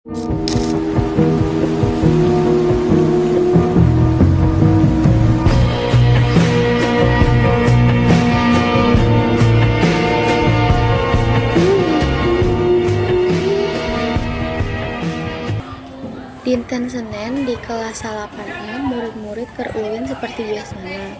Dinten Senen di kelas 8A, murid-murid keur ulin seperti biasana.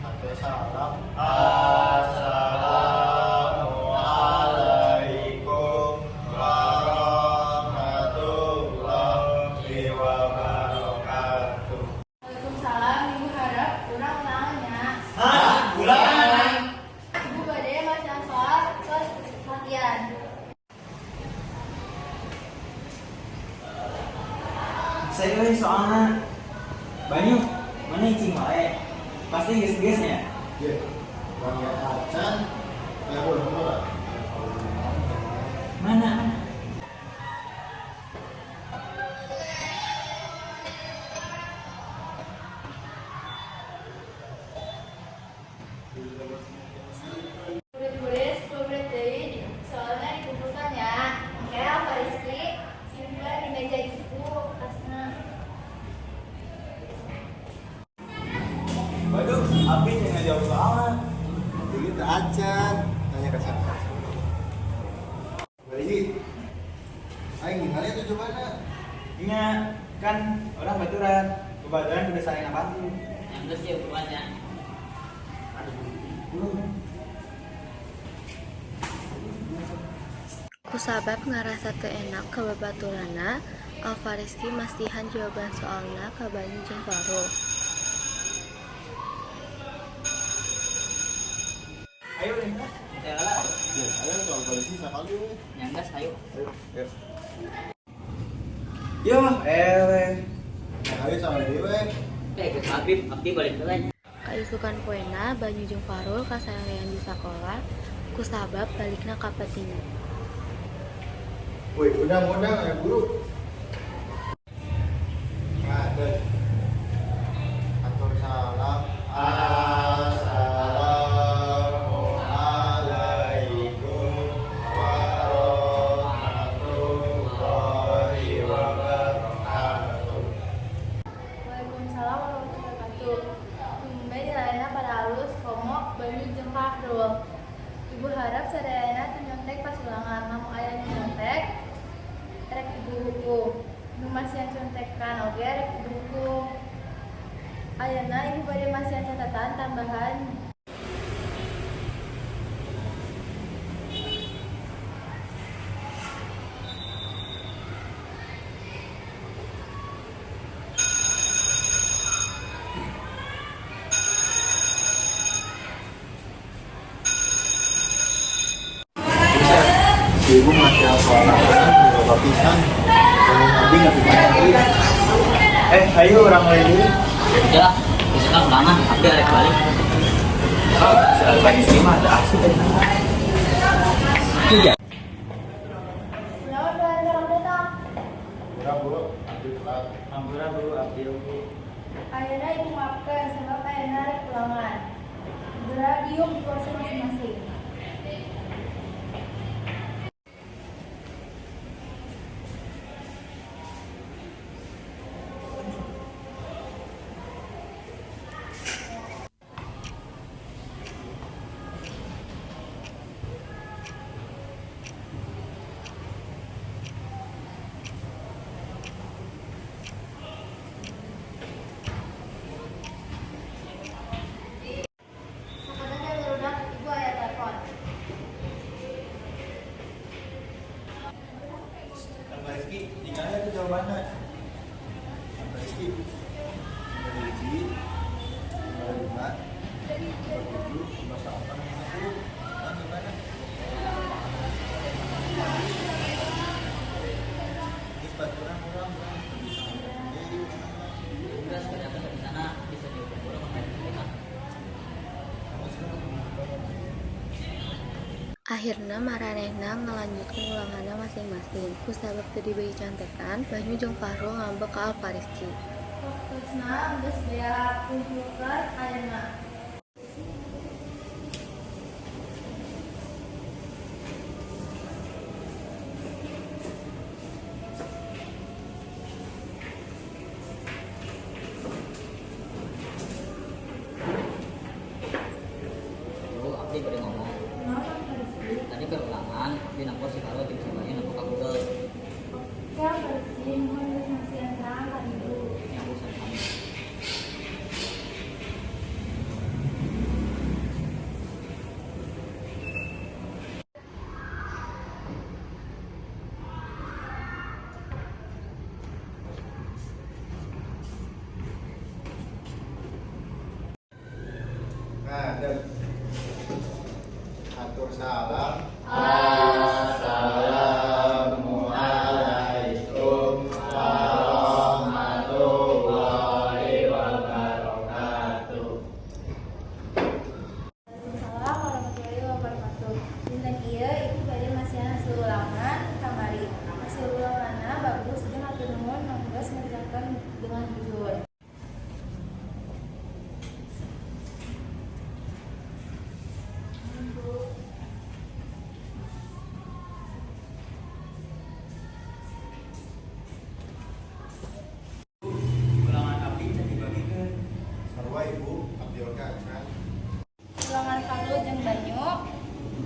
Atau salam. Assalamualaikum warahmatullahi wabarakatuh. Waalaikumsalam, Ibu harap urang ulangan nya. Hah? Ulangan? Ibu bade masihan soal tos latihan. Saya euy soalna. Banyu, mana cicing wae. Pasti geus-geus nya. Ye, bangga acan. Ayo boleh mana? Mana? Mana? Murid-murid 10 menit deui soalnya dikumpulkan ya. Oke, Alfa Rizky simpan di meja ibu tasna. Waduh, abdi can ngajawab soalna. Jadi teu acan. Nanya ke siapa? Bari. Aing ningali tuh cobana. Nya, kan urang baturan. Bebaturan udah saling ngabantu. Yang geus ya buruannya. Aduh. Kusabab ngarasa teu enak ka babaturanna, Alfariski masihan jawaban soalna ka Banyu jeung Fahrul. Ayo deh. Teh lah. Ya, ayo soal polisi sekali we. Yang geus ayo. Ayo, ayo. Yo, eleh. Nah, ayo sama deui we. Eh, geus maghrib, abdi balik heula nya. Kaisukan poena, Banyu jeung Fahrul kasarean di sakola kusabab balikna kapeutingan. Woi, udang-udang aya guru. Ngadeg. Atur salam. Assalamualaikum warahmatullahi wabarakatuh. Waalaikumsalam warahmatullahi wabarakatuh. Tumben nilainya pada alus komo Banyu jeung Fahrul. Ibu harap sadayana teu nyontek pas ulangan. Lamun aya nu nyontek, rek ibu hukum. Nu masihan contekan oge rek ibu hukum. Ayeuna ibu bade masihan catatan tambahan. Si ibu masih soal kan loba pisan. Ngomong abdi nggak bisa. Eh, ayo urang mulai dulu. Udah lah, besok kan ulangan, abdi arek balik. Oh, si Alfariski mah ada asup eh. Tiga. Kunaon kalian orang datang? Kurang, Bu, abdi telat. Hampura, Bu, abdi, Bu. Ayeuna ibu maafkan sebab ayeuna rek ulangan. Geura diuk di kursi masing-masing. Sakedap ya barudak, ibu aya telepon. Alfariski, tinggalnya itu jawabannya. Alfariski. Nomor 1, nomor 5, nomor 7, nomor 8, nomor 10. Nah, gimana? Terus baturan urang, urang bisa ngomong deui. Geus ternyata di sana bisa dihukum urang mah kayak. Akhirna maranehna ngalanjutkeun ulanganna masing-masing. Kusabab teu diberi contekan, Banyu jeung Fahrul ngambek ka Alfariski. Waktosna geus beak, kumpulkeun ayeuna. Bu, abdi bade ngomong. Kunaon, Rizky? Tadi keur ulangan, abdi nempo si Farul jeung si Banyu nempo ka Google. Oke, Rizky, nuhun geus masihan terang ka Ibu. Nya, Bu, sami-sami. Ngadeg. Atur salam. Assalamualaikum warahmatullahi wabarakatuh. Waalaikumsalam warahmatullahi wabarakatuh. Dinten ieu Ibu bade masihan hasil ulangan kamari. Hasil ulanganna bagus jeung hatur nuhun nu geus ngerjakeun dengan jujur. Nuhun, Bu. Ulangan abdi can dibagikeun. Sarua, Ibu, abdi oge acan. Ulangan Farul jeung Banyu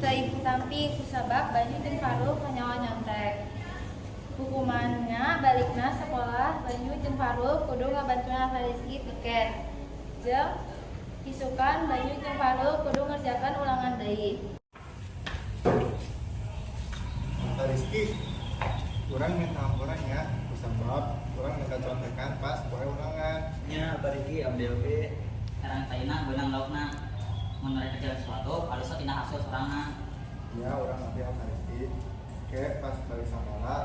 teu Ibu tampi kusabab Banyu jeung Farul kanyahoan nyontek. Hukumanna balikna sakola Banyu jeung Farul kudu ngabantuan Alfarizki piket. Jeung isukan Banyu jeung Farul kudu ngerjakeun ulangan deui. Rizky, urang minta hampura nya, kusabab urang minta contekan pas poe ulangan. Nya, Pak Rizky, abdi oge. Erang taina beunang laukna. Mun rek kerja sesuatu, alus tina hasil sorangan. Ya, urang nanti sama Rizky. Ke pas balik sekolah.